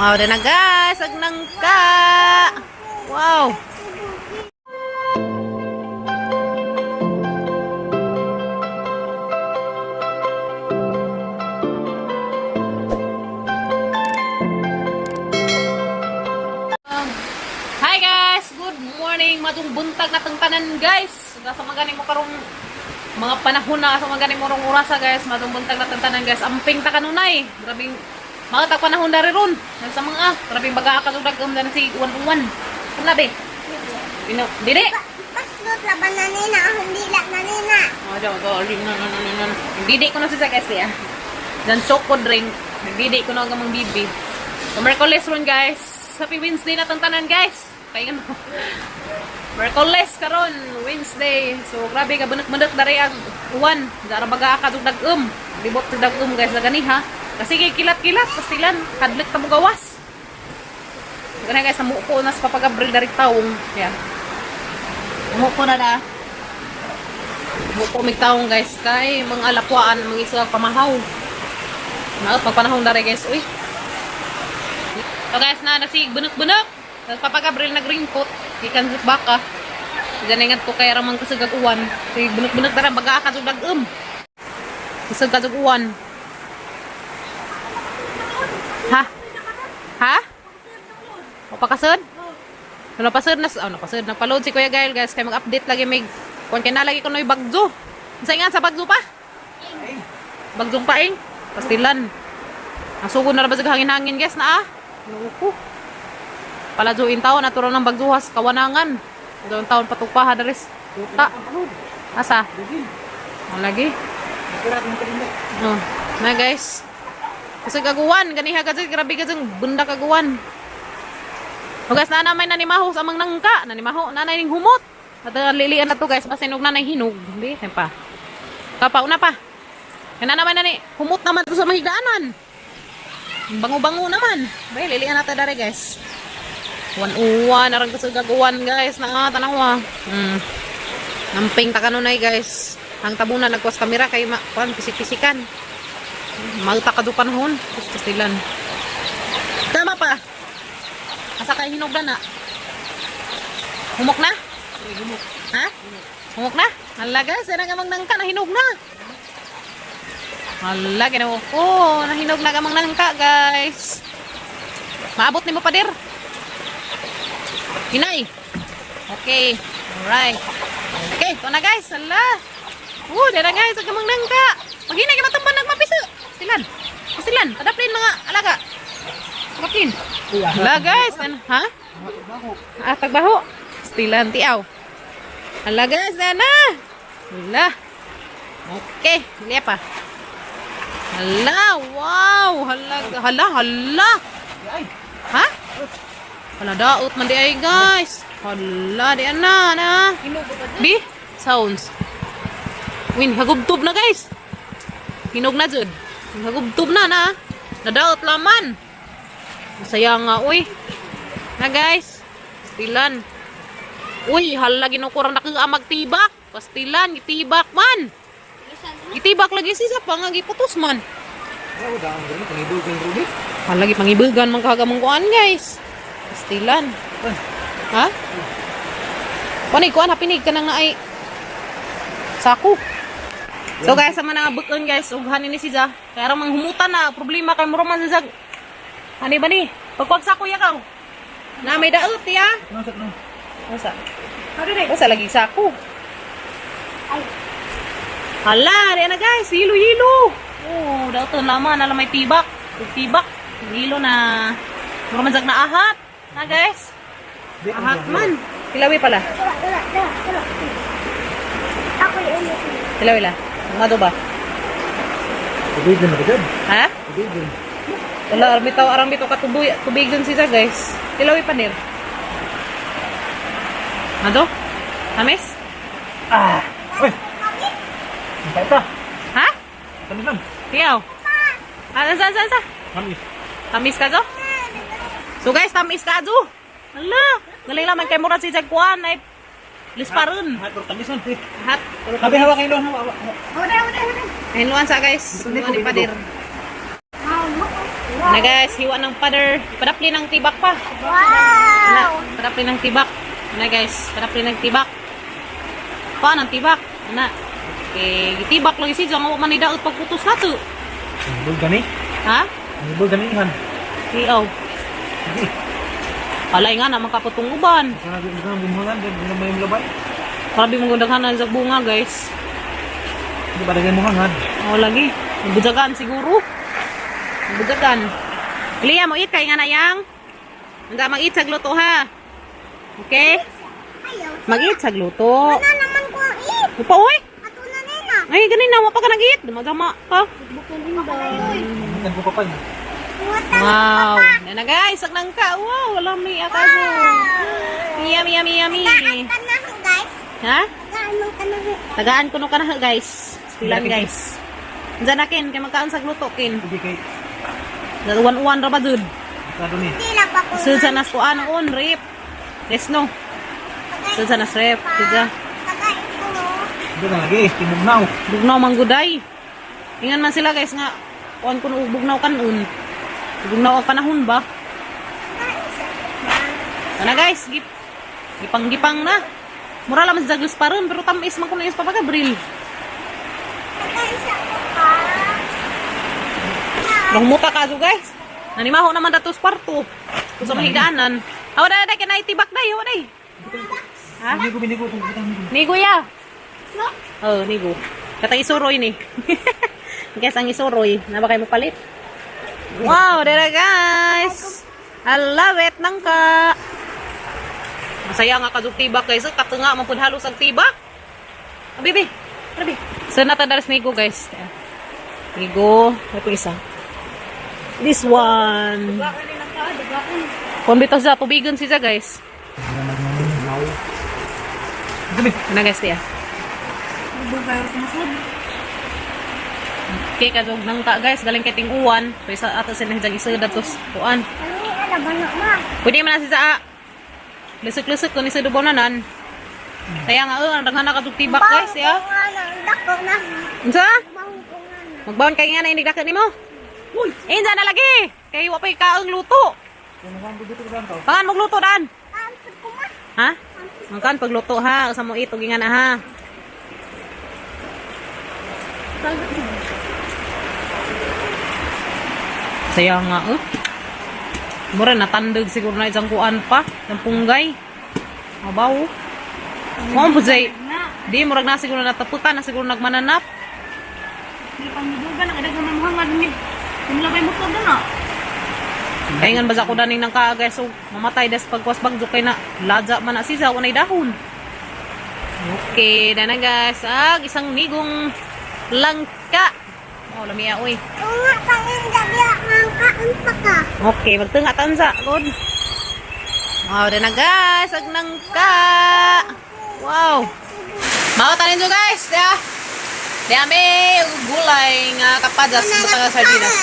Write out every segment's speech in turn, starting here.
Wow, na guys, ag nangka. Wow. Hi guys! Good morning! Matong buntag na tong tanan, guys! Sa mga ganing mo karong mga panahon na sa mga ganing mo rong orasa, guys. Matong buntag na tong tanan, guys. Amping ta kanunay. Grabing mga tag panahon dari ron. Sa mga grabing baga ka dag um si uwan-uwan. Ano be? Pino, dili. Baslot laban na nina, hindi la na nina. Oh, daw go. No, no, no, no, no. Didi ko na si guys ya. Dan choco drink. Didi ko na ang gamang bibi. So, Mercoles ron, guys. Happy Wednesday na tong tanan, guys. Kaya nga. Mercoles karon Wednesday. So grabe ka bunok-bunok dari ang uwan. Dara baga ka dug dag-um. Libot sa dag-um, guys, na gani ha. Kasi kay kilat-kilat pastilan hadlok ta mo gawas. Gani guys, namuko na sa Papa Gabriel dari taong. Yeah. Muko na na. Muko mig taong, guys, kay mga alakwaan mga isa pamahaw. Na pagpanahon dari, guys, uy. So guys, na nasi bunok-bunok. Tapos Papa Gabriel nag-raincoat. Ikan sa baka. Diyan ingat ko kay ramang kasagag uwan. Si bunok-bunok dara baga ka dag um. Kasagag uwan. Ha? Ha? O pakasod? Ano pasod na oh, napasod nagpa-load si Kuya Gael, guys, kay mag-update lagi may kuan kay na lagi kunoy bagzo. Unsa nga sa bagzo pa? Bagzong paing. Pastilan. Ang sugod na ra ba sa hangin-hangin, guys, na ah. Nuko. Paladyoin taon naturo ng bagzuhas kawanangan. Doon taon patugpaha daris. Puta. Asa? Ang lagi. Oh, na guys. Kasi kaguan, ganiha kasi grabe kasi bunda kaguan. O guys, na may nanimaho sa amang nangka, nanimaho, nanay ning humot. At lilian na to, guys, basta hinog nanay hinog. Hindi, ay pa. Kapa una pa. Kaya na naman nani, humot naman to sa mahigdaanan. Bango-bango naman. Bay, lilian na ta dere, guys. Uwan-uwan, arang kasi gagawan, guys, na tanawa. Namping ta kanunay, guys. Ang tabunan nagkuas kamera kay ma kuan pisik-pisikan. Malta ka do panahon, pastilan. Tama pa. Asa kay hinog na na? Humok na? Ha? Humok na? Hala guys, yan ang amang nangka, nahinog na. Hala, ginawa ko. Nahinog na amang nangka, guys. Maabot ni mo pader. Hinay. Okay. Alright. Okay, ito na, guys. Hala. Dara guys, ang amang nangka. Paghinay ka matumban nagmapiso. Silan. Silan. Adaplin mga alaga. Adaplin. Hala guys. Ano, ha? Ah, tagbaho. Stilan tiaw. Hala guys, na. Hala. Okay, liya pa. Hala, wow. Hala, hala, hala. Ha? Hala, daot man di ay, guys. Hala, di ana na. Bi, sounds. Win, hagubtob na, guys. Hinog na jud. Hagubtob na na. Nadaot laman. Masaya nga, uy. Na guys. Pastilan. Uy, hala ginukurang na kang magtibak. Pastilan, gitibak man. Gitibak lagi sisa pa nga giputos man. Hala gipangibugan man kagamong kuan, guys. Pastilan. Ha? Kuan kuan hapinig ka nang naay sako. So guys, sa mga bukon guys, ughanin ni si Ja. Kaya ra manghumutan na problema kay muro man si Zag. Ani ba ni? Pagkuwag sako ya kaw. Na may daot ya. Usa. Usa lagi sako. Hala, di na guys, hilo-hilo. Oh, daot laman na may tibak. Tibak. Hilo na. Muro man jag na ahat. Na guys. Ahat man. Kilawi pala. Tara, tara, tara, tara. Ako yung ulit. Kilawi la. Mga ba? Ha? Wala, arang bitaw katuboy, tubigon siya, guys. Tilawi pa nir. Ano? Tamis? Ah! Uy! Ang pa. Ha? Tamis lang. Tiyaw. Ah, asa, asa, asa? Tamis. Tamis ka, zo? So guys, tamis ka, zo. Hala, galing naman kay Murad si Jagkuan ay lisparon. Hat, pero tamis man. Hat. Habi hawak kayo doon. Hawak. Hore, hore, hore. Hinluan sa guys. Hinluan ni Padir. Na guys, hiwa ng pader. Padapli ng tibak pa. Na, Wow! padapli ng tibak. Na guys, padapli ng tibak. Pa ng tibak. Na. Okay, gitibak lagi si Jang man ni daot pagputos na to. Ang gani. Ha? Ang gani ihan. Iyaw. Sige. Alay nga na makaputong uban. Sana na bumuhangan, di na may labay. Grabe mong gundaghanan sa bunga, guys. Hindi pa daghan muhangan. Oo lagi. Bujagan siguro. Bujagan. Lia, mo eat kay nga na yang. Hindi mag-eat sa gluto ha. Okay? Ayaw. Mag-eat sa gluto. Ano naman ko ang eat? Upa, uy! Ato na nila. Ay, ganin na. Wapa ka nag-eat. Dumadama ka. Ang ko pa. Wow. Yan na guys. Ang nangka. Wow. Wala may akaso. Yummy, yummy, yummy. Kanahan guys. Ha? Tagaan mong kanahan. Tagaan ko no ka na guys. Stilan guys. Diyan na kin. Kaya magkaan sa gluto kin. Hindi kay Uwan-uwan ra ba dud? kado ni. Hindi lang pa ko. Sud sa nas kuan on rip. Yes no. Sud sa nas rep. Sud Tagaan ko. Hindi na lagi, timugnaw. Bugnaw mangguday. Ingan man sila guys nga kuan kuno og bugnaw kanon. Bugnaw ang panahon ba? Ana guys, gip gipang-gipang na. Mura lang sa Douglas pa ron, pero tamis man kuno is pa Gabriel. Tagaan sa pa. Nangumuta ka do guys. Nanimaho naman datos kwarto. Kung sa mahigdaanan. Awa day day kanay tibak day, awa day. Ha? Hindi ko binigo kung butang nigo. Nigo ya. No? Oh, nigo. Katang isuroy ni. Guys, ang isuroy. Na ba kayo mapalit? Wow, dere guys. I love it nangka. Masaya nga kadug tibak guys. Katunga man pud halos ang tibak. Ah, baby. Grabe. So natadalas nigo guys. Nigo, may pong isa. This one. Kung bitaw siya, tubigan siya guys. Dali. Ano guys tiya? Okay, kadug nang ta guys, galing kay tinguan. So isa ato sila hijang isa datos kuan. Ano ala ba na ma? Pwede man na siya sa Lusok-lusok kun isa dubaw nanan. Kaya nga ang daghan na kadug tibak guys ya. Nga na, dako na. Unsa? Bawon ko nga na. Magbaon kay nga na inigdakan nimo. Uy, eh na lagi. Kay wa pay kaang luto. Pangan magluto dan. Ang ko ma. Ha? Ang kan pagluto ha, sa mo itog nga na ha. Saya nga eh. Mura natandog siguro na isang kuan pa, ng punggay. Mabaw. Mo po jay. Di murag na siguro nataputan na siguro nagmananap. Kaya nga ba ko daning nang kaagay so mamatay des pagwas bagyo kay na ladya man na siya unay dahon. Okay, dana guys, ag isang nigong langka. Oh, lamia oy. Tunga pa ang gabi ang kaon pa ka. Okay, magtunga tansa. Good. Wow, dana guys, ag nangka. Wow. Mao tanin jo guys, ya. Dami gulay nga kapadas butang nga sardinas.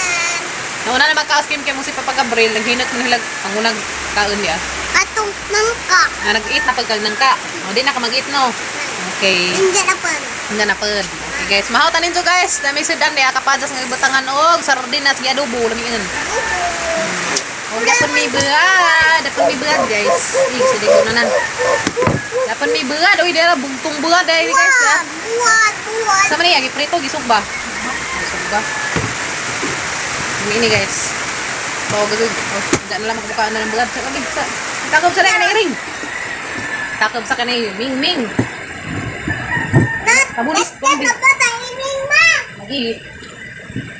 Nauna na magka-skim kay mo si Papa Gabriel, naghinat mo nilag pangunag kaon niya. Atong nangka. Ah, nag-eat na pagkag nangka. O, di na ka mag-eat, no? Okay. Hindi na pa. Hindi na pud. Okay, guys. Mahaw tanin jo, guys. Dami sudan niya kapajas nga ibutangan og sardinas gi adobo lamiin. Og dapon may buad, dapon may buad, guys. Ig sa ko nanan. Dapon may buad, oy dira bugtong buad dai guys. Ah. Buwat, buwat. Sa man niya giprito gisugba. Gisugba. Ini guys. So, gagawin. Oh, dyan na lang makabukaan na ng buad. Sa kami, sa. Takob sa kanay ring. Takob sa kanay ming ming. Kabulis, Basta ba taiming ma? Lagi.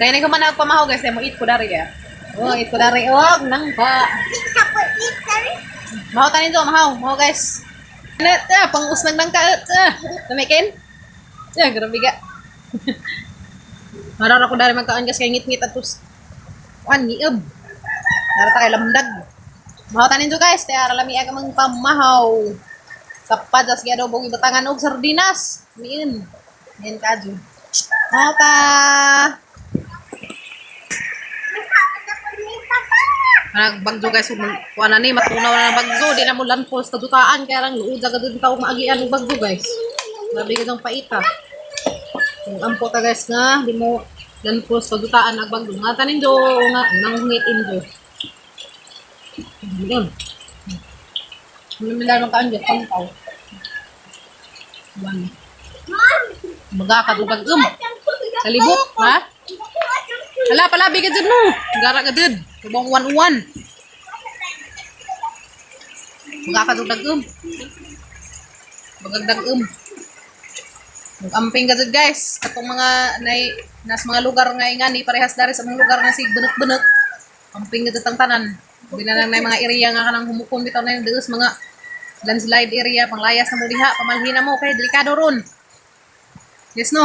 Kaya na kuman pamahaw guys, mo eat ko dari ya. Oh, eat ko dari og nang pa. Six ako, eight, sorry. Mahaw tanin to, mahaw, mahaw guys. Ano, pang-usnag ng ka. Tumikin? Grabe ka. Marara ko dari magkaan guys kay ngit-ngit atus. Kuan ngiob. Dara ta kay lamdag. Mahaw tanin to guys, kaya lami aga mang pamahaw. Kapadas gi adobo gibutangan og sardinas. Miin. Miin kadyo. Mahaw ta. Nagbagyo guys, kuan na ni matunaw na ng bagyo, di na mo landfalls kadutaan kaya lang luod agad din tao maagian og bagyo guys. Grabe ka dang paita. Kung ampo ta guys nga, di mo Lanpos padutaan ag bagdo. Nga tanin do nga nanghungit indo. Yun. Ano man kaan dyan, pangkaw. One. Maga kadugag. Sa libot, ha? Hala, palabi ka dyan no. Gara ka dyan. Subong 1-1. Maga kadugag. Magagdag. Magamping ka dyan, guys. Katong mga nay, nas mga lugar nga ingani, parehas dari sa mga lugar nga si bunok-bunok. Amping ka dyan tang tanan. Binalang na mga area nga kanang humukon bitaw na yung deus mga landslide area, panglayas na mo diha, pamalhin na mo kay delikado ron. Yes no?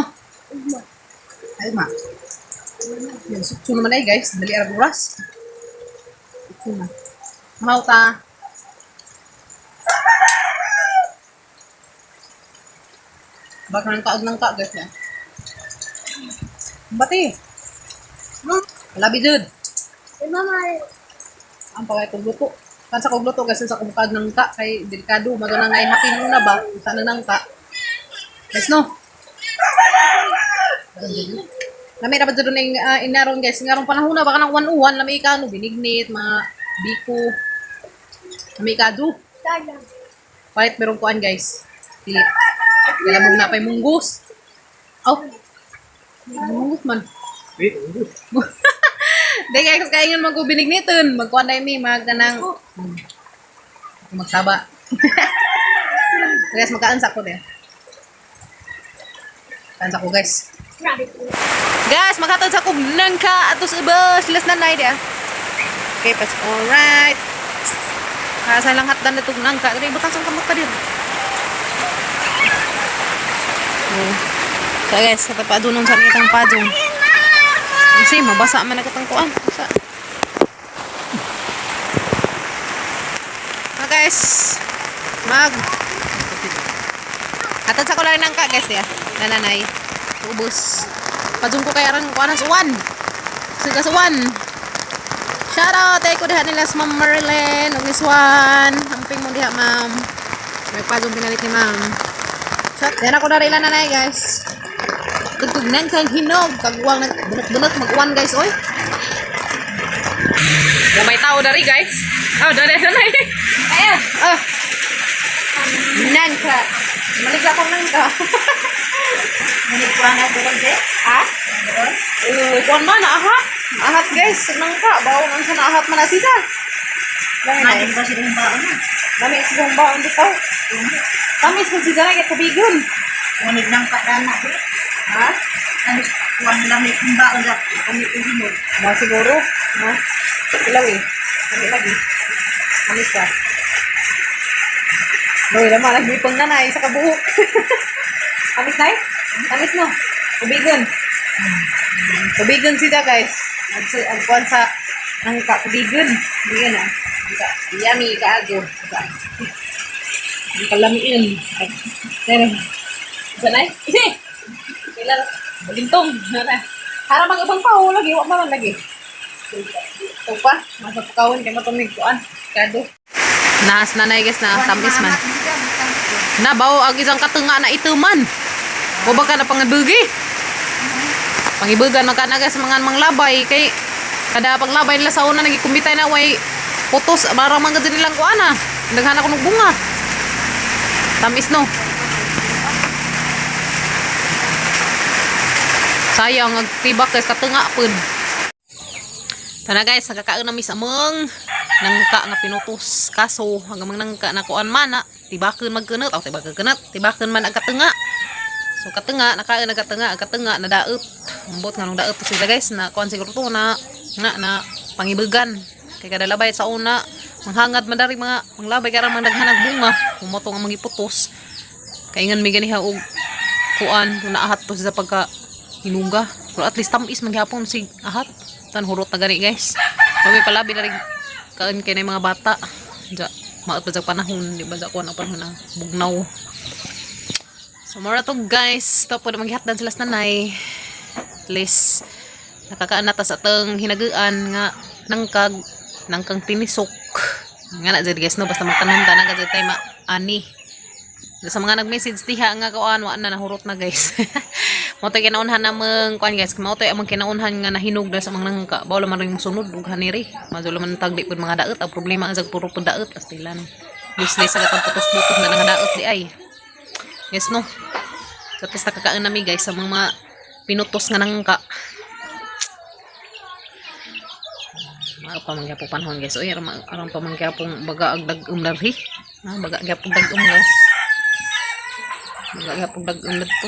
Ay ma. Yan, sukso naman ay guys, dali ara oras. Sukso na. Mahaw ta. Baka nang kaag ng ka guys na. Bati. Labi jud. Eh, mama, Ang pagay kong luto. Kan sa kong luto guys, sa kong kaag ng ka kay delikado magana ngay hapin una ba sa nang ka. Guys no. Lami ra ba jud ning inaron guys, ngaron panahon na baka nang 101 lami ka no binignit, mga biko. Lami ka do. sayang. Palit merong kuan guys. Dili. Kailan na pa'y munggus. Oh. Munggus man. Wait, ubos. Di guys, kaingon man ko binigniton. Magkuan dai mi mag kanang magsaba. Guys, magkaan sa ko de. Kaan sa ko guys. Grabe po. Guys, maghatod sa kog nangka ato sa ubos. Las nanay dia. Okay, pas alright. Sa lang hatdan na tug nangka. Dili butang sa kamot pa dir. Oh. So guys, sa padunon sa mitang padung. Kasi mabasa man ang katang kuan. Basa. Ah, guys, mag Atad sa kulay nangka guys ya. Nananay. Ubos. Padung ko kay aran kuan sa uwan. Sige sa uwan. Shout out ay ko diha nila sa Ma'am Marilyn ug ni Swan. Amping mo diha ma'am. May padung pinalit ni ma'am. Shout. Yan ako na rin nanay guys. Tugtog nang kang hinog kagwang nag bunot-bunot mag-uwan guys oy. May tao dari guys. Oh, dari nanay. Ayan. Ah. Nangka. Maligla akong nangka. Manigwa na doon, eh. Ha? Kuan man, naahat. Naahat guys, nangka. Bawo man siya naahat man na sila. Lami na. Manig ba sila yung baon na? Lami sa kong baon dito. Tamis kung sila na katubigon. Manig ng kadana, eh. Ha? Ano, kuwan lang yung baon na. Kami uhinod. Mga siguro. Ha? Ilaw eh. Lami lagi. Tamis ka. Loy, lama nagbipang na na sa kabuok. Tamis na eh? Tamis no? Tubigon. Tubigon sila guys. Agkuan sa nangka tubigon. Tubigon ah. Nangka. Yummy kaago. Ang kalamiin. Ay, Tere. Isa na eh? Isi! Kailan? Balintong. Nara. Hara mag ibang pa oh, lagi wa man lagi. Ito pa, masa pukawon kay matumig kuan. Kado. Naas na guys na tamis man. Na bawo ang isang katunga na ituman. O baka na pangabugi. Pangibugan man ka na guys mga manglabay kay kada paglabay nila sa una nagikumbitay na way putos para man gud nilang kuan ah. Daghan ako ng bunga. Tamis no. Sayang ang tibak guys katunga pud. Tana guys, nagkakaon na mi sa among nangka nga pinutos kaso hanggang mang nangka na kuan man na tibaken magkunot aw tibaken kunot tibaken man ang katunga. So katunga nakaon ang katunga ang katunga na daot. Ambot nga nung daot to sila guys na kuan siguro to na na na pangibugan. Kay kada labay sa una manghangad man dari mga manglabay karon man daghan ang bunga humoto nga mangiputos. Kaingan mi ganiha og kuan kung naahat to sa pagka hinuga. Pero at least tamis man gihapon si ahat. Tan hurot na gani guys. Kami palabi na rin kaan kay na yung mga bata. Diya, maot pa sa panahon, di ba sa kuan ang panahon na bugnaw. So mora to guys, to po na maghihatdan sila sa nanay. At least nakakaan na ta sa atong hinaguan nga nangkag nangkang tinisok. Nga na jud guys no basta magtanom ta na jud tayo maani. Sa mga nag-message diha nga kuan wa na nahurot na guys. Mao to'y kinaunhan nameng kuan, guys. Mao to'y among kinaunhan nga nahinog na sa mga nangka. Bawal man rin sunod ug haniri. Madulo man tagdi pud mga daot. Ang problema ang puro pud daot astilan. Useless sa katong putos-putos na nga daot di ay. Yes, no. So tapos nakakaon nami, guys, sa mga pinutos nga nangka. Mao pa man gyapon panahon, guys. Uy, aron aron pa man gyapon baga ag dag-om darhi. Ah, baga gyapon dag-om, guys. Baga gyapon dag-om didto.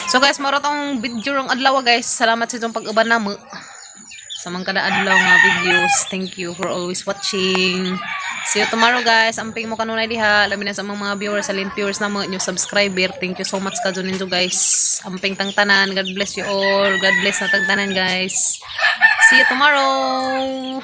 So guys, mao ra tong video rong adlaw, guys. Salamat sa inyong pag-uban namo sa mga kada adlaw nga videos. Thank you for always watching. See you tomorrow, guys. Amping mo kanunay diha. Labi na sa mga viewers, sa lint viewers namo, new subscriber. Thank you so much kadto ninyo, guys. Amping tang tanan. God bless you all. God bless na tag tanan, guys. See you tomorrow.